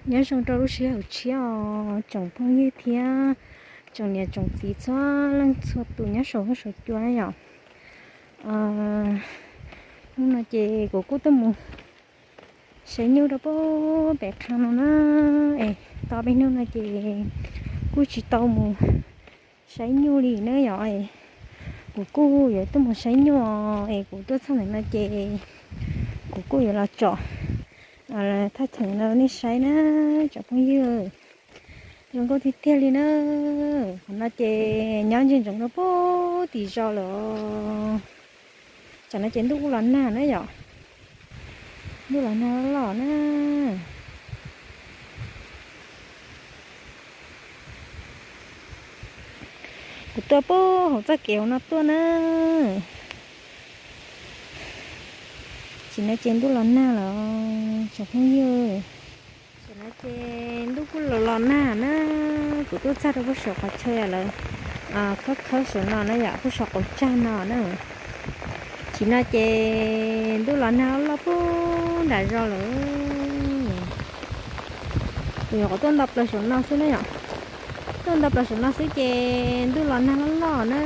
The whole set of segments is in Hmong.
Nyob zoo rau lub sij hawm tshiab os tsoom phooj ywg thiab tsoom niam tsoom txiv txhua leej txhua tus nyob saum huab saum cua na yom. Hnub no ces kuv kuj tuaj mus saib nyuj rau pem qhov no na, es tau peb hnub no ces kuj tsis tau mus saib nyuj li na yom. Kuv kuj yuav tuaj mus saib nyuj es kuv tuaj txog ntawm no ces kuv kuj yuav los tsom thaj chaw no nej saib na tsoom phooj ywg. Zoo nkauj tiag tiag li na. Qhov no ces nyob ntsia ntsoov rau pem tim zos lawm. Tsam no ces ntuj kuj los nag na yom. Ntuj los nag loj na. Kuv tuaj pem hauv txoj kev hauv no tuaj na. Tam sim no ces ntuj los nag lawm tsoom phooj ywg. Tam sim no ces ntuj kuj los los nag na. Kuv tuaj txog rau pem saum qhov chaw lawv khawb khawb saum no na yom, pem saum qaum tsag no na. Tam sim no ces ntuj los nag loj pem nram zos lawm. Kuv nyuam qhuav tuaj nto plaws saum no xwb na yom. Tuaj nto plaws saum no xwb ces ntuj los nag loj loj na.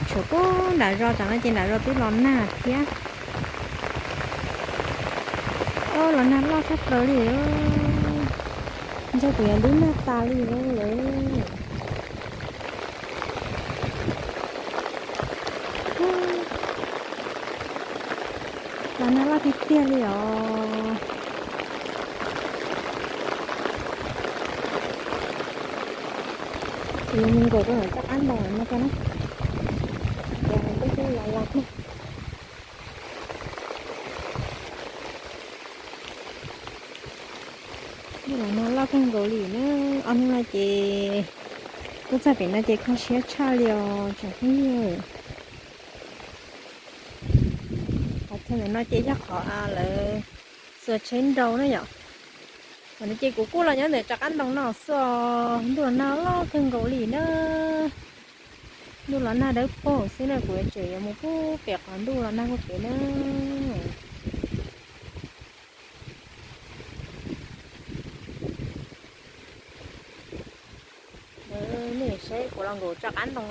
Tshuav pem nram zos, tsam no ces nram zos twb los nag thiab. Los nag loj tshaj plaws li. Ntshe kuv yuav ntub nag tas li lawm. Los nag loj tiag tiag li os. Kuv yuav mus nkaum rau ntawm rov qab ntoo no tso na. Ces peb sib los los na. Ntuj los nag loj kawg nkaus li na. Ob hnub no ces kuj txog pem no ces kho siab tshaj li os tsoom phooj ywg. Qhov chaw ntawm no ces yog qhov lawv xuas tsheb nrau na yom. Qhov no ces kuv kuj los nyob ntawm rov qab ntoo no xwb os. Ntuj los nag loj kawg nkaus li na. Ntuj los nag dawb paug xwb na, kuv tseem yuav mus pem qhov ntuj los nag puag pem na. Nej saib kuv los nkaum rov qab ntoo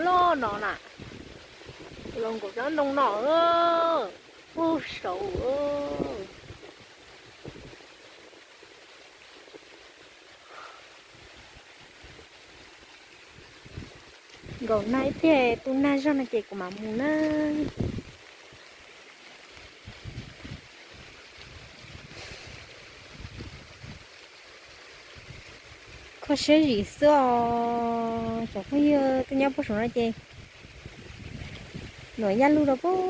loj no na. Kuv los nkaum rov qab ntoo no puag saud. Nkaum nag ib pliag tu nag zog no ces kuv mam mus na. Kho siab zim xwb os tsoom phooj ywg, twb nyob puag saum no ces nuam yaj luj rau puag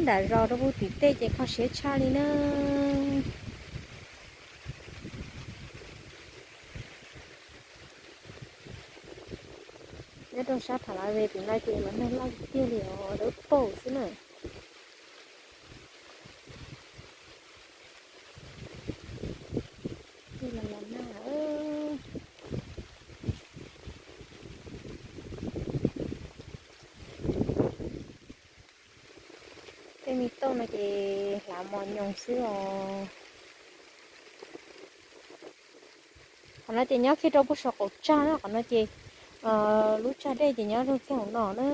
nram zos rau puag tim tej ces kho siab tshaj li na. Nyob rau sab Pha La Ve tim no ces los nag loj tiag tiag li os, dawb paug xwb na. Los los nag. Tej me tauj no ces hlav mos nyoos xwb os. Qhov no ces nyob kiag rau puag saum qaum tsag na, qhov no ces lub tsag dej ces nyob rau kiag hauv no na.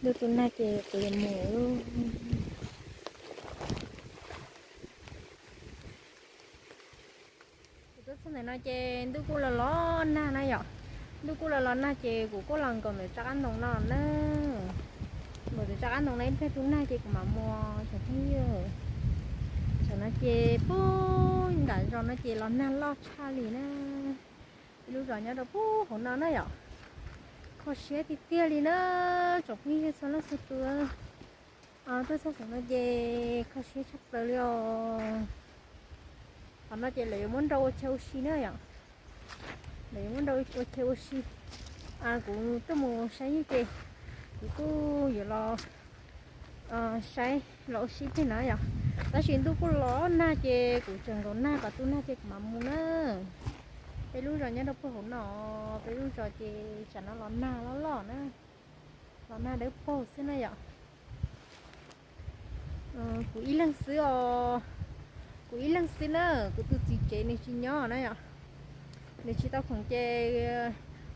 Ntuj tu nag ces kuv yuav mus. Kuv tuaj txog ntawm no ces ntuj kuj los los nag na yom. Ntuj kuj los los nag ces kuv kuj los nkaum ntawm rov qab ntoo no na. Nkaum ntawm rov qab ntoo no ib pliag tu nag ces kuv mam mus tsoom phooj ywg. Tam no ces puag nram zos no ces los nag loj tshaj li na. Ib lub zos nyob rau puag hauv no na yom. Kho siab tiag tiag li na tsoom phooj ywg txhua leej txhua tus. Tuaj txog saum no ces kho siab tshaj plaws li os. Qhov no ces lawv yuav muab nrau ua chaw ua si na yom. Lawv yuav muab nrau ua chaw ua si. Kuv tuaj mus saib nyuj ces Kuv kuj yuav los saib los ua si tej no yom. Tab sis ntuj kuj los nag ces kuv tseem nkaum nag kom tu nag ces kuv mam mus na. Peb lub zos nyob rau puag hauv no, peb lub zos ces tsam no los nag loj loj na, los nag dawb paug xwb na yom. Kuv ib leeg xwb os, kuv ib leeg xwb na, kuv tus txiv tsev nws tsis nyob na yom, nws tsis tau khoom ces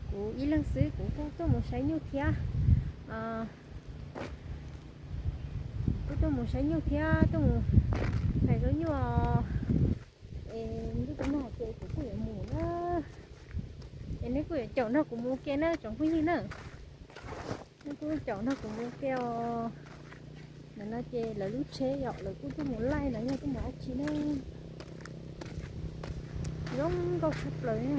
kuv ib leeg xwb kuv kuj tuaj mus saib nyuj thiab. Kuj tuaj mus saib nyuj thiab tuaj mus hlais zaub nyuj. Es ntuj tu nag ces kuv kuj yuav mus na. Es neb kuj yuav caum nrog kuv mus ua ke na tsoom phooj ywg na. Neb kuj caum nrog kuv mus ua ke os. Ntawm no ces lawv lub tsheb yom, lawv kuj tuaj mus laij los yog tuaj mus dab tsi na. Zoo nkauj tshaj plaws na.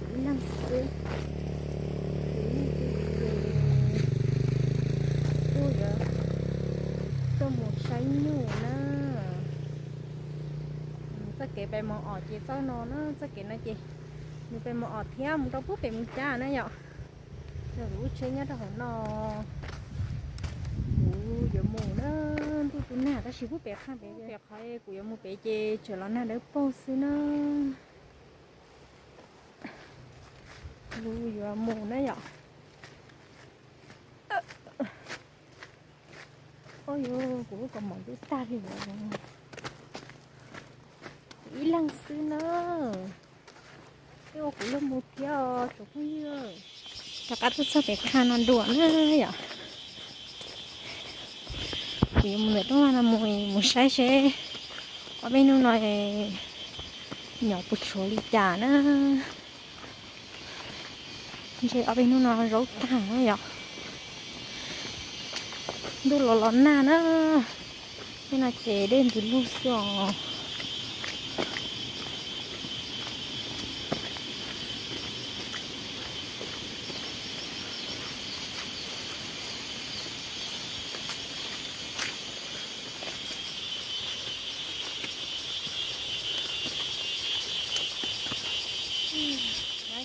Kuv ib leeg xwb, kuv ib leeg xwb ces kuj yuav tuaj mus saib nyuj na. Txoj kev pem mos om ces txoj no na, txoj kev no ces nws pem mos om thiab mus rau puag pem Moos Cab na yom. Kuv lub tsheb nyob rau hauv no, kuv yuav mus na. Ntuj tu nag tab sis puag pem qhov pem, pem qhov kuv yuav mus pem ces tseem los nag dawb paug xwb na. Kuv yuav mus na yom. Oj, kuv lub kaus mom ntub tag li. Kuv ib leeg xwb na. Peb ua kuv luag mus thiab os tsoom phooj ywg. Rov qab tuaj txog pem qha no dua na yom. Kuv yuav mus ntawm rooj vag no mus, mus saib seb ob peb hnub no nyom puas tshuav li cas na. Ntshe ob peb hnub no zaub tag na yom. Ntuj los los nag na. Tej no ces dej ntws lug xwb os.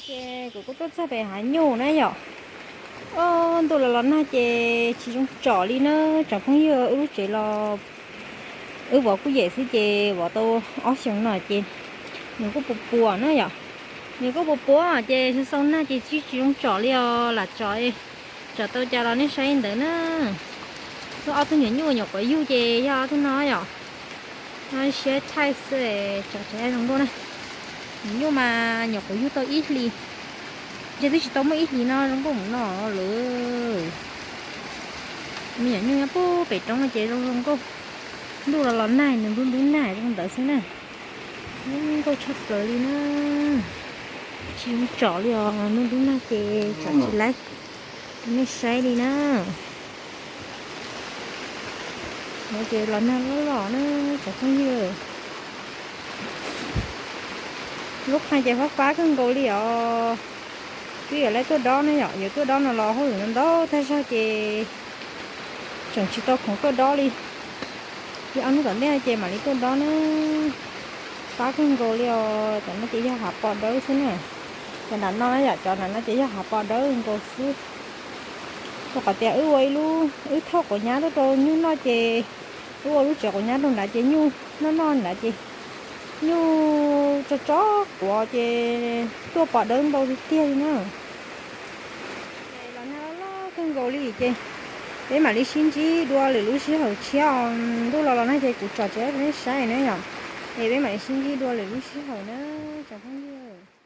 Ces kuv kuj tuaj txog pem hav nyuj na yom. Ntuj los los nag ces tsis zoo tsom li na tsoom phooj ywg, wb lub tsev los wb vov kuj yem xwb ces vov tau ob xyoos no ces nws kuj puas puas na yom. Nws kuj puas puas ces xyoo nag ces tsis, tsis zoo tsom li os, lam tsom, tsom tau cas los nej saib ntawd na. Ob tug nyuam nyuj nyuam quav yug ces yog ob tug no yom. Siab thaij xwb, tsom tsis zoo nkauj na. Nyuam nyuj mas nyuam quav yug tau ib hlis, ntshe twb tsis tau muaj ib hlis no zoo nkauj mus no lawm. Me nyuam nyuj nyob puag pem roob no ces zoo zoo nkauj. Ntuj los los nag, nws ntub ntub nag zoo ntawd xwb na. Zoo nkauj tshaj plaws li na. Tsis zoo tsom li os, ntuj ntub nag ces tsom tsis laib rau nej saib li na. No ces los nag loj loj na tsoom phooj ywg. Lub qhov ces fab fab kawg nkaus li os. Twb yuav laib tuaj dob ne yom, yuav tuaj dob no los hauj lwm ntau ntau tag zog ces tseem tsis tau khoom tuaj dob li. Ib ob hnub tom ntej ces mam li tuaj dob na. Fab kawg nkaus li os. Cov no ces yog hav pos dawb xwb na. Cov nram no na yom, cov nram no ces yog hav pos dawb nkaus xwb. Rau qhov tias wb ua ib lub, wb thauj quav nyab tuaj rau nyuj noj ces, wb ua lub tsev quav nyab rau nrad ces nyuj noj noj nrad ces nyuj tso tso quav ces tuaj pos dawb ntau tiag tiag li na. Los nag loj loj kawg nkaus li ces peb mam li sib ntsib dua lwm lub sij hawm tshiab os. Ntuj los los nag ces kuv tsom tsis tau rau nej saib na yom. Es peb mam li sib ntsib dua lwm lub sij hawm na tsoom phooj ywg.